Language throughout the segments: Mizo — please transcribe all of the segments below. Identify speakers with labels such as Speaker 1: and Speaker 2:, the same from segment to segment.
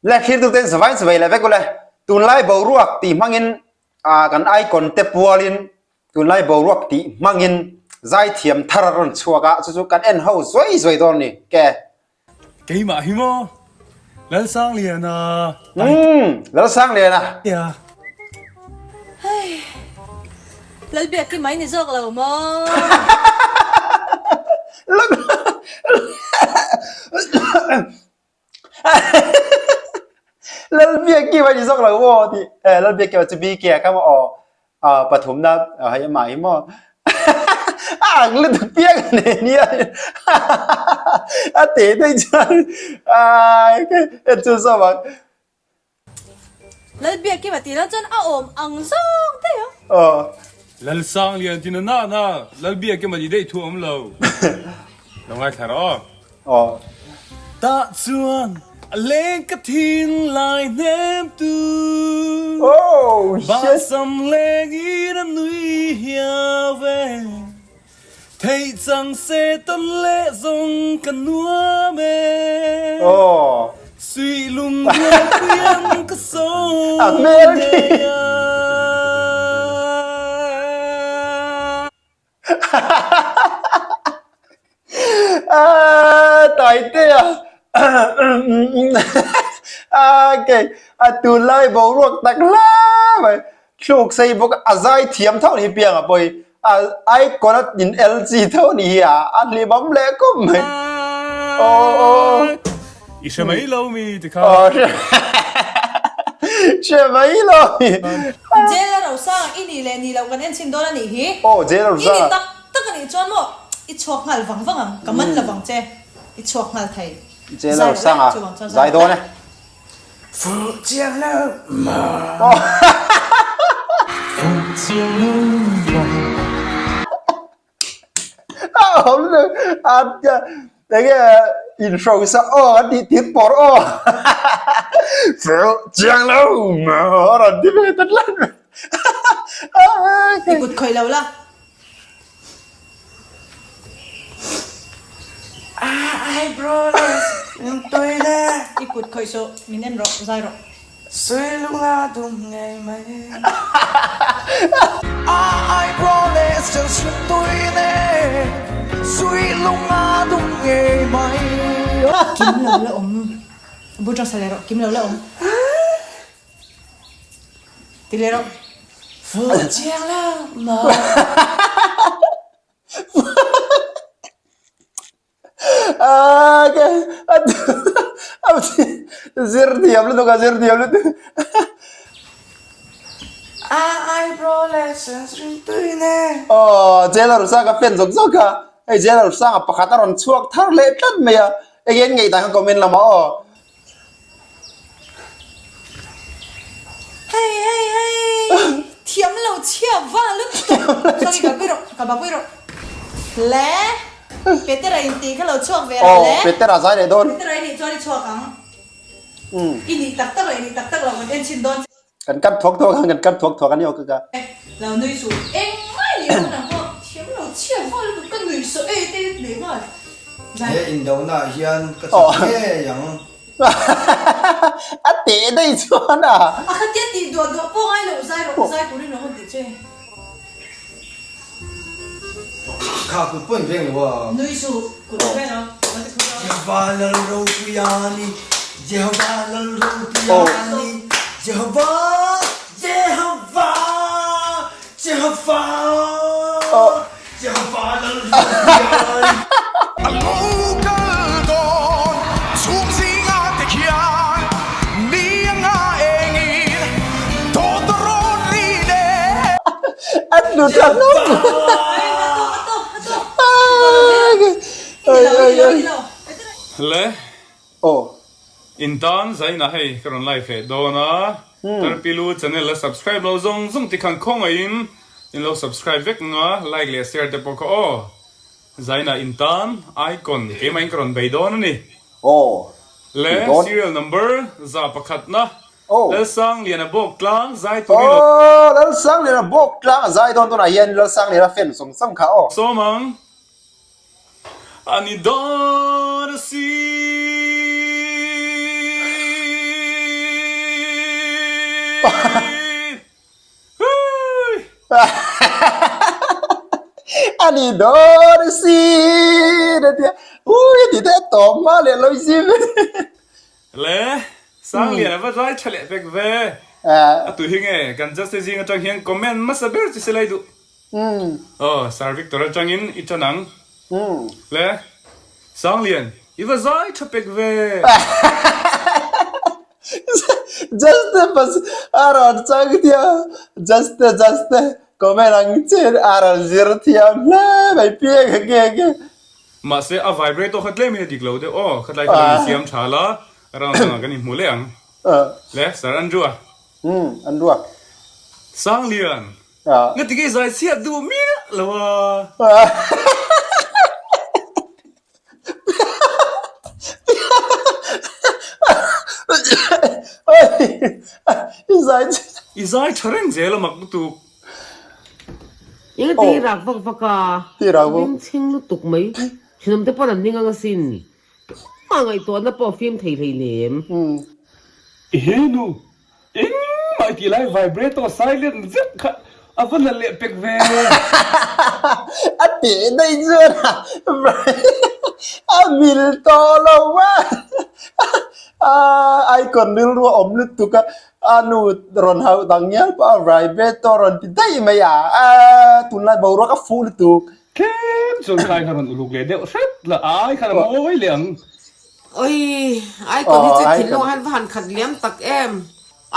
Speaker 1: Le thlir ten savain savai leh vek ule. Tunlai boruak tih hmangin ah kan icon te pualin tunlai boruak tih hmangin zaithiam thar a rawn chhuak a chu chu kan en ho zuai zuai dawn a ni ke.
Speaker 2: Keimah hi maw Lalsangliana.
Speaker 1: Umm Lalsangliana.
Speaker 2: Nia.
Speaker 3: Hei Lalbiaki mai ni zawk lo maw.
Speaker 1: Lalbiaki mai ni zawk lo maw tih eh Lalbiaki chu BK a kha maw aw ah pathumna hei amah hi maw a ang lutuk piang a nei nia a teh daih chuan ai en chu zawk ang.
Speaker 3: Lalbiakima tih loh chuan a awm ang zawk daih a.
Speaker 1: Aw.
Speaker 2: Lalsanglian ti na na na Lalbiakima tih daih thu a awm lo. Lo ngaithla rawh aw.
Speaker 1: Aw.
Speaker 2: Tah chuan a leng ka thin lai hnem tu.
Speaker 1: Oh shit.
Speaker 2: Bahsam leng in a nui hiau ve. Theih chang se tawn leh zawng ka nuam e.
Speaker 1: Aw.
Speaker 2: Suih lung rual piang ka sawm
Speaker 1: A hmel khi.
Speaker 2: ngei a.
Speaker 1: Ah, Taitea. Ah, kei a tunlai boruak tak hle mai. Thluk sei bawk a zai thiam tho ni piang a pawi a icon a in LG tho ni hi a a hlimawm leh khawp mai aw aw
Speaker 2: I hre mai lo mi ti kha.
Speaker 1: Aw hre hre mai lo mi.
Speaker 3: Jail a rosang i nih leh nih loh kan en chhin dawn a nih hi.
Speaker 1: Aw jail a rosang.
Speaker 3: I ni tak tak a nih chuan maw i chhuak nghal vang vang ang ka man lovang che i chhuak nghal thei.
Speaker 1: Jail a rosang a zai dawn e.
Speaker 4: Fuh chiang lo maw? Fuh chiang lo maw?
Speaker 1: A awm lo a enge inhrosa aw a tih tir pawr aw fuh chiang lo maw a rawn ti ve ta tlat mai.
Speaker 3: I kut khawih lo la. I kut khawih suh, min en rawh, zai rawh. Kim lo la awm, bul tang sa leh rawh, kim lo la awm. Ti leh rawh.
Speaker 4: Fuh chiang lo maw?
Speaker 1: Zir thiam lutuk a, zir thiam lutuk. Aw, Jailer Sanga fan zawk zawk kha. Hei Jailer Sanga pakhat a rawn chhuak thar leh tlat mai a. Enge an ngaihdan kha comment lamah aw.
Speaker 3: Hei hei hei thiam lo chhia va lutuk sorry ka pui rawh ka ba pui rawh le Petera in tih kha lo chhuak ve rawh le
Speaker 1: Aw Petera zai leh dawn
Speaker 3: Petera i nih chuan i chhuak ang i nih tak tak lo i nih tak tak lo kan en chhin dawn che.
Speaker 1: Kan kat thuak thuak ang kan kat thuak thuak a ni aw ka ka.
Speaker 3: Lo nui suh engmah ni ang nang pawh thiam lo chhia va lutuk ka nui sawh e te leh nghal.
Speaker 5: He indona ah hian ka chak ngei ang.
Speaker 1: A teh daih chuan a.
Speaker 3: A khatia tih duah duah pawh ngai lo zai rawh zai turin lo hawn tih che.
Speaker 5: Kha kut pawh in veng lo a.
Speaker 3: Nui suh kut in veng ang.
Speaker 5: Jehovah lal ropuia ni Jehovah lal ropuia ni Jehovah Jehovah Jehovah Jehovah lal ropuia ni.
Speaker 6: A lo kal dawn chhung zingah te khian ni anga engin dawt a rawn ri le.
Speaker 1: A tlu tha hlawm.
Speaker 2: Le.
Speaker 1: Aw.
Speaker 2: In tan zaina hei ka rawn live leh dawn a, Tarpilu channel la subscribe lo zawng zawng tikhan khawngaihin in lo subscribe vek ang a, like leh share te pawh kha aw. Zaina in tan icon keimah in ka rawn bei dawn a ni.
Speaker 1: Aw.
Speaker 2: Le serial number 101na
Speaker 1: Aw.
Speaker 2: Lalsangliana Bawktlang zai turin lo.
Speaker 1: Aw Lalsangliana Bawktlang a zai dawn tunah hian Lalsangliana fan zawng zawng kha aw.
Speaker 2: Sawm ang. A ni dawn a si. Hui!
Speaker 1: A ni dawn si a tia ui ti te a tawp hma leh lo zim.
Speaker 2: Le, Sanglian a va zai tha leh pek ve. A tu hi nge kan just te zing atang hian comment hmasa ber chi se lai duh. Aw, Sir Victor atangin i tan ang. Le, Sanglian, i va zai tha pek ve.
Speaker 1: Just te pas a rawn chang thiam just te just te comment ang chen a rawn zir thiam hle mai piang ang nge nge.
Speaker 2: Mahse a vibrator kha tlem in a dik lo deuh aw, khatlai kha lo insiam tha la, round dangah kan inhmu leh ang. Le, Sir Andrew a.
Speaker 1: Umm, Andrew a.
Speaker 2: Sanglian, nga ti kei zai chhiat duh miah lo a. I zai tha reng zel a mak lutuk.
Speaker 7: Eng ti i rak vak vak a, bing chhing lutuk mai. Thinawm te pawn an hming ang asin. Tumah ngaihtuahna pawh fim thei hleinem.
Speaker 2: Ehe nu, Engmah i tih lai vibrator silent zet kha a va la leh pek ve.
Speaker 1: A teh daih chuan a mil tawh lo a, a icon rilru a awm lutuk a, a nu rawn hauh dang ngial pawh a vibrator rawn ti daih mai a, a tunlai boruak a fuh lutuk.
Speaker 2: Tlem chuan khai kha rawn uluk leh deuh hret la, ai khan a mawi leh ang.
Speaker 7: Oi, Icon hi chu thinlung ah hian va han khat liam tak em.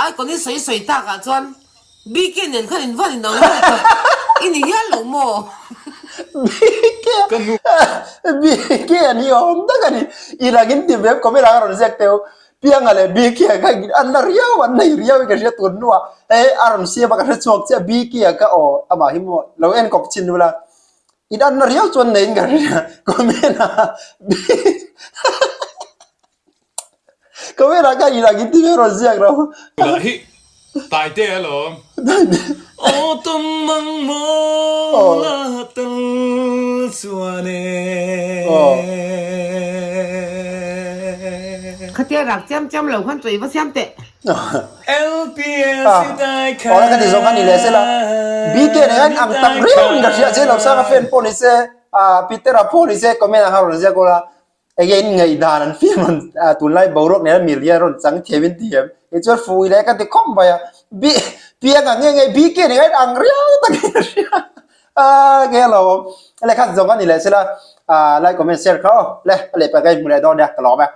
Speaker 7: Icon hi sawi sawi tak ah chuan BK nen khan in van inang lo tak i ni hial lo maw?
Speaker 1: BK BK an hi awm tak a ni. I rang in ti vem comment ah ka rawn ziak teu. Pianga leh BK kha an la riau an nei riau in ka hria tun hnuah e a rawn siam a ka hre chhuak chiah BK ka aw amah hi maw lo enkawp chin ula. In an na riau chuan nei in ka hria comment ah comment ah khan in ang in ti ve rawn ziak ro.
Speaker 2: Lah hi Taite alawm. Aw tum mang maw la tal chuan e.
Speaker 7: Khatia rak chiam chiam lo khan chawi va siam teh.
Speaker 2: LPS i dai kha.
Speaker 1: Awle ka ti zawng kha ni leh se la. BK nen hian ang tak riau in ka hria che lo sang a fan pawh ni se ah Peter-a pawh ni se comment ah khan rawn ziak ula enge in ngaihdan an fiam rawn tunlai boruak nen a mil hian rawn chang thiam in ti em kei chuan fui leh ka ti khawp mai a B piang ang nge nge BK nen hian ang riau tak in ka hria a nge lo awm le khat zawng a ni leh se la ah like comment share kha aw le a lehpek a inhmu leh dawn nia ka lawm e.